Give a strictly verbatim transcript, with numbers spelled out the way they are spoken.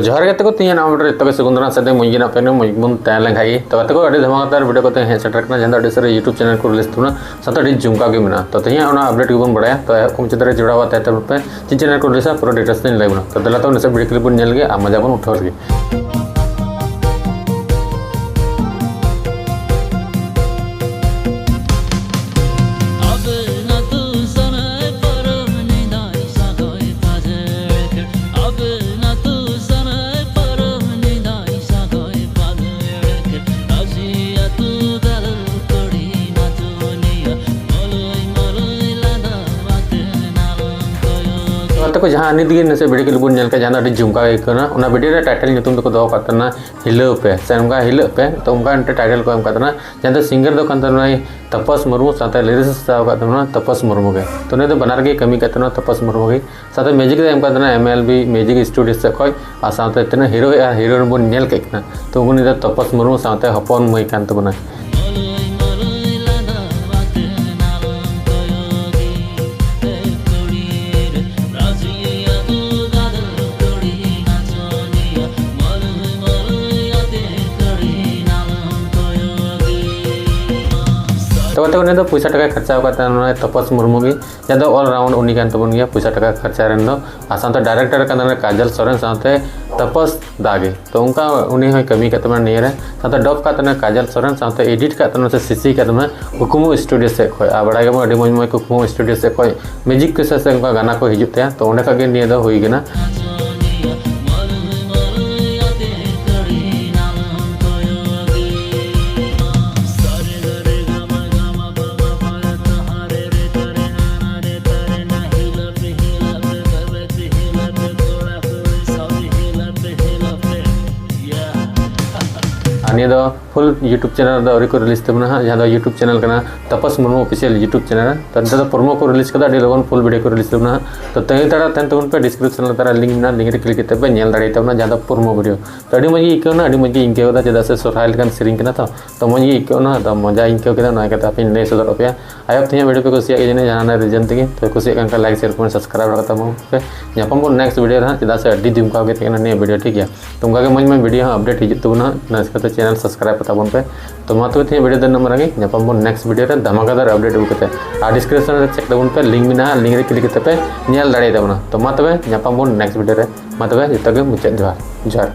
ᱡᱚᱦᱟᱨ ᱜᱮ ᱜᱟᱛᱮ ᱠᱚ, ᱛᱮᱦᱮᱧᱟᱜ ᱱᱟᱣᱟ video ᱨᱮ ᱡᱚᱛᱚ ᱜᱮ ᱥᱟᱹᱜᱩᱱ ᱫᱟᱨᱟᱢ᱾ ᱥᱟᱶᱛᱮ ᱢᱚᱡᱽ ᱜᱮ ᱢᱮᱱᱟᱜ ᱯᱮᱭᱟ, ᱢᱚᱡᱽ ᱵᱚᱱ ᱛᱟᱦᱮᱸ ᱞᱮᱱ ᱠᱷᱟᱡ ᱜᱮ᱾ ᱛᱚ ᱜᱟᱛᱮ ᱠᱚ, ᱟᱹᱰᱤ ᱫᱷᱟᱢᱟᱠᱟᱫᱟᱨ video ᱠᱟᱛᱮ ᱦᱮᱡ ᱥᱮᱴᱮᱨ ᱠᱟᱱᱟ, ᱡᱟᱦᱟᱸ ᱫᱚ ᱟᱹᱰᱤ ᱥᱟᱹᱨᱤ YouTube channel ᱠᱚ release ᱛᱟᱵᱚᱱᱟ, ᱥᱟᱶᱛᱮ ᱟᱹᱰᱤ ᱡᱷᱩᱢᱠᱟ ᱜᱮ ᱢᱮᱱᱟᱜᱼᱟ᱾ ᱛᱚ ᱛᱮᱦᱮᱧᱟᱜ ᱚᱱᱟ update ᱜᱮᱵᱚᱱ ᱵᱟᱲᱟᱭᱟ᱾ ᱛᱚ ᱮᱦᱚᱵ ᱠᱷᱚᱱ ᱢᱩᱪᱟᱹᱫ ᱫᱷᱟᱹᱨᱤᱡ ᱡᱚᱲᱟᱣ ᱠᱟᱛᱮ ᱛᱟᱵᱚᱱ ᱯᱮ, ᱪᱮᱫ channel ᱠᱚ release ᱟ, ᱯᱩᱨᱟᱹ details ᱛᱮᱧ ᱞᱟᱹᱭ ᱵᱚᱱᱟ᱾ ᱛᱚ ᱫᱮᱞᱟ ᱛᱚ ᱱᱟᱥᱮ video clip ᱵᱚᱱ ᱧᱮᱞ ᱜᱮ ᱟᱨ ᱢᱚᱡᱟ ᱵᱚᱱ ᱩᱴᱷᱟᱹᱣ ᱞᱮᱜᱮ᱾ ᱛᱚ ᱜᱟᱛᱮ ᱠᱚ, ᱡᱟᱦᱟᱸ ᱱᱤᱛ ᱜᱮ ᱱᱟᱥᱮ video clip ᱵᱚᱱ ᱧᱮᱞ ᱠᱮᱫ, ᱡᱟᱦᱟᱸ ᱫᱚ ᱟᱹᱰᱤ ᱡᱷᱩᱢᱠᱟ ᱜᱮ ᱟᱹᱭᱠᱟᱹᱣ ᱮᱱᱟ, ᱚᱱᱟ video ᱨᱮ title ᱧᱩᱛᱩᱢ ᱫᱚᱠᱚ ᱫᱚᱦᱚ ᱟᱠᱟᱫ ᱛᱟᱦᱮᱱᱟ ᱦᱤᱞᱟᱹᱣ ᱯᱮ, ᱥᱮ ᱚᱱᱠᱟ ᱦᱤᱞᱟᱹᱜ ᱯᱮ᱾ ᱛᱚ ᱚᱱᱠᱟ ᱢᱤᱫᱴᱮᱱ title ᱠᱚ ᱮᱢ ᱟᱠᱟᱫ ᱛᱟᱦᱮᱱᱟ, ᱡᱟᱦᱟᱸ ᱫᱚ singer ᱫᱚ ᱠᱟᱱ ᱛᱟᱦᱮᱱᱟᱭ ᱛᱟᱯᱚᱥ ᱢᱩᱨᱢᱩ, ᱥᱟᱶᱛᱮ lyrics ᱥᱟᱡᱟᱣ ᱟᱠᱟᱫ ᱛᱟᱦᱮᱱᱟ ᱛᱟᱯᱚᱥ ᱢᱩᱨᱢᱩ ᱜᱮ᱾ ᱛᱚ ᱩᱱᱤ ᱫᱚ ᱵᱟᱱᱟᱨ ᱜᱮ ᱠᱟᱹᱢᱤ ᱟᱠᱟᱫ ᱛᱟᱦᱮᱱᱟ ᱛᱟᱯᱚᱥ ᱢᱩᱨᱢᱩ ᱜᱮ᱾ ᱥᱟᱶᱛᱮ music ᱫᱚ ᱮᱢ ᱟᱠᱟᱫ ᱛᱟᱦᱮᱱᱟ M L B Music Studio ᱥᱮᱫ ᱠᱷᱚᱱ, ᱟᱨ ᱥᱟᱶᱛᱮ ᱛᱤᱱᱟᱹᱜ hero ᱟᱨ heroine ᱵᱚᱱ ᱧᱮᱞ ᱠᱮᱫ ᱠᱤᱱᱟ, ᱛᱚ ᱩᱱᱠᱩ ᱱᱤᱛ ᱫᱚ ᱛᱟᱯᱚᱥ ᱢᱩᱨᱢᱩ ᱥᱟᱶᱛᱮ ᱦᱚᱯᱚᱱ ᱢᱟᱹᱭ ᱠᱟᱱ ᱛᱟᱵᱚᱱᱟᱭ᱾ ᱛᱚ ᱜᱟᱛᱮ, ᱩᱱᱤ ᱫᱚ ᱯᱚᱭᱥᱟ ᱴᱟᱠᱟᱭ ᱠᱷᱚᱨᱪᱟ ᱟᱠᱟᱫ ᱛᱟᱦᱮᱱᱟ ᱱᱚᱜᱼᱚᱭ ᱛᱟᱯᱚᱥ ᱢᱩᱨᱢᱩ ᱜᱮ, ᱡᱟᱦᱟᱸ ᱫᱚ all round ᱩᱱᱤ ᱠᱟᱱ ᱛᱟᱵᱚᱱ ᱜᱮᱭᱟ ᱯᱚᱭᱥᱟ ᱴᱟᱠᱟ ᱠᱷᱚᱨᱪᱟ ᱨᱮᱱ ᱫᱚ᱾ ᱟᱨ ᱥᱟᱶᱛᱮ director ᱠᱟᱱ ᱛᱟᱵᱚᱱᱟ ᱠᱟᱡᱚᱞ ᱥᱚᱨᱮᱱ ᱥᱟᱶᱛᱮ ᱛᱟᱯᱚᱥ ᱫᱟ ᱜᱮ᱾ ᱛᱚ ᱚᱱᱠᱟ ᱩᱱᱤ ᱦᱚᱸᱭ ᱠᱟᱹᱢᱤ ᱟᱠᱟᱫ ᱛᱟᱵᱚᱱᱟ ᱱᱤᱭᱟᱹ ᱨᱮ᱾ ᱥᱟᱶᱛᱮ dub ᱟᱠᱟᱫ ᱛᱟᱵᱚᱱᱟ ᱠᱟᱡᱚᱞ ᱥᱚᱨᱮᱱ, ᱥᱟᱶᱛᱮ edit ᱟᱠᱟᱫ ᱛᱟᱵᱚᱱᱟ ᱥᱮ CC ᱟᱠᱟᱫ ᱛᱟᱵᱚᱱᱟ ᱠᱩᱠᱢᱩ Studio ᱥᱮᱫ ᱠᱷᱚᱱ᱾ ᱟᱨ ᱵᱟᱲᱟᱭ ᱜᱮᱵᱚᱱ ᱟᱹᱰᱤ ᱢᱚᱡᱽ ᱢᱚᱡᱽ ᱠᱩᱠᱢᱩ Studio ᱥᱮᱫ ᱠᱷᱚᱱ music ᱠᱚ ᱥᱮ, ᱥᱮ ᱚᱱᱠᱟ ᱜᱟᱱᱟ ᱠᱚ ᱦᱤᱡᱩᱜ ᱛᱟᱭᱟ᱾ ᱛᱚ ᱚᱸᱰᱮ ᱠᱷᱚᱱ ᱜᱮ ᱱᱤᱭᱟᱹ ᱫᱚ ᱦᱩᱭ ᱠᱟᱱᱟ᱾ ᱟᱨ ᱱᱤᱭᱟᱹ ᱫᱚ full YouTube channel ᱫᱚ ᱟᱹᱣᱨᱤ ᱠᱚ release ᱛᱟᱵᱚᱱᱟ ᱦᱟᱸᱜ, ᱡᱟᱦᱟᱸ ᱫᱚ YouTube channel ᱠᱟᱱᱟ ᱛᱟᱯᱚᱥ ᱢᱩᱨᱢᱩ Official YouTube channel᱾ ᱛᱚ ᱱᱤᱛᱚᱜ ᱫᱚ promo ᱠᱚ release ᱠᱟᱫᱟ, ᱟᱹᱰᱤ ᱞᱚᱜᱚᱱ full video ᱠᱚ release ᱛᱟᱵᱚᱱᱟ ᱦᱟᱸᱜ᱾ ᱛᱚ ᱛᱟᱺᱜᱤ ᱛᱟᱲᱟᱜ ᱛᱟᱦᱮᱱ ᱛᱟᱵᱚᱱ ᱯᱮ, description ᱞᱟᱛᱟᱨ ᱨᱮ link ᱢᱮᱱᱟᱜᱼᱟ, link ᱨᱮ click ᱠᱟᱛᱮ ᱯᱮ ᱧᱮᱞ ᱫᱟᱲᱮᱭᱟᱜ ᱛᱟᱵᱚᱱᱟ, ᱡᱟᱦᱟᱸ ᱫᱚ promo video᱾ ᱛᱚ ᱟᱹᱰᱤ ᱢᱚᱡᱽ ᱜᱮ ᱟᱹᱭᱠᱟᱹᱣ ᱮᱱᱟ, ᱟᱹᱰᱤ ᱢᱚᱡᱽ ᱜᱮ ᱤᱱᱠᱟᱹᱣ ᱮᱫᱟ, ᱪᱮᱫᱟᱜ ᱥᱮ ᱥᱚᱨᱦᱟᱭ ᱞᱮᱠᱟᱱ ᱥᱮᱨᱮᱧ ᱠᱟᱱᱟ ᱛᱚ᱾ ᱛᱚ ᱢᱚᱡᱽ ᱜᱮ ᱟᱹᱭᱠᱟᱹᱣ ᱮᱱᱟ, ᱟᱫᱚ ᱢᱚᱡᱟ ᱤᱱᱠᱟᱹᱣ ᱠᱮᱫᱟ, ᱱᱚᱣᱟ ᱠᱟᱛᱷᱟ ᱟᱯᱮᱧ ᱞᱟᱹᱭ ᱥᱚᱫᱚᱨ ᱟᱯᱮᱭᱟ᱾ ᱟᱭᱳ ᱛᱮᱦᱮᱧ ᱵᱷᱤᱰᱤᱭᱳ ᱯᱮ ᱠᱩᱥᱤᱭᱟᱜ ᱜᱮᱭᱟ ᱡᱟᱹᱱᱤᱡ ᱡᱟᱦᱟᱱᱟᱜ ᱨᱤᱡᱮᱱ ᱛᱮᱜᱮ᱾ ᱛᱚ ᱠᱩᱥᱤᱭᱟᱜ ᱠᱟᱱ ᱠᱷᱟᱱ ᱞᱟᱭᱤᱠ, ᱥᱮᱭᱟᱨ, ᱠᱚᱢᱮᱱᱴ, ᱥᱟᱵᱥᱠᱨᱟᱭᱤᱵ ᱨᱟᱠᱟᱵ ᱛᱟᱵᱚᱱ ᱯᱮ᱾ ᱧᱟᱯᱟᱢ ᱵᱚᱱ ᱱᱮᱠᱥᱴ ᱵᱷᱤᱰᱤᱭᱳ ᱨᱮ ᱦᱟᱸᱜ, ᱪᱮᱫᱟᱜ ᱥᱮ ᱟᱹᱰᱤ ᱫᱤᱱ ᱠᱷᱚᱱ ᱜᱮ ᱛᱟᱦᱮᱸ ᱠᱟᱱᱟ ᱱᱤᱭᱟᱹ ᱵᱷᱤᱰᱤᱭᱳ, ᱴᱷᱤᱠ ᱜᱮᱭᱟ? ᱛᱚ ᱚᱱᱠᱟ ᱜᱮ ᱢᱚᱡᱽ ᱢᱚᱡᱽ ᱵᱷᱤᱰᱤᱭᱳ ᱦᱚᱸ ᱟᱯᱰᱮᱴ ᱦᱤᱡᱩᱜ ᱛᱟᱵᱚᱱᱟ ᱦᱟᱸᱜ, ᱚᱱᱟ ᱪᱤᱠᱟᱹᱛᱮ ᱪᱮᱱᱮᱞ ᱥᱟᱵᱥᱠᱨᱟᱭᱤᱵ ᱠᱟᱛᱟ ᱵᱚᱱ ᱯᱮ᱾ ᱛᱚ ᱢᱟ ᱛᱚᱵᱮ ᱛᱮᱦᱮᱧ ᱵᱷᱤᱰᱤᱭᱳ ᱫᱚ ᱱᱩᱱᱟᱹᱜ ᱢᱟᱨᱟᱝ ᱜᱮ᱾ ᱧᱟᱯᱟᱢ ᱵᱚᱱ ᱱᱮᱠᱥᱴ ᱵᱷᱤᱰᱤᱭᱳ ᱨᱮ ᱫᱷᱟᱢᱟᱠᱟᱫᱟᱨ ᱟᱯᱰᱮᱴ ᱟᱹᱜᱩ ᱠᱟᱛᱮ᱾ ᱟᱨ ᱰᱤᱥᱠᱨᱤᱯᱥᱚᱱ ᱨᱮ ᱪᱮᱠ ᱛᱟᱵᱚᱱ ᱯᱮ, ᱞᱤᱝᱠ ᱢᱮᱱᱟᱜᱼᱟ, ᱞᱤᱝᱠ ᱨᱮ ᱠᱞᱤᱠ ᱠᱟᱛᱮ ᱯᱮ ᱧᱮᱞ ᱫᱟᱲᱮᱭᱟᱛᱟᱵᱚᱱᱟ᱾ ᱛᱚ ᱢᱟ ᱛᱚᱵᱮ ᱧᱟᱯᱟᱢ ᱵᱚᱱ ᱱᱮᱠᱥᱴ ᱵᱷᱤᱰᱤᱭᱳ ᱨᱮ᱾ ᱢᱟ ᱛᱚᱵᱮ ᱡᱚᱛᱚ ᱜᱮ ᱢᱩᱪᱟᱹᱫ ᱡᱚᱦᱟᱨ, ᱡᱚᱦᱟᱨ᱾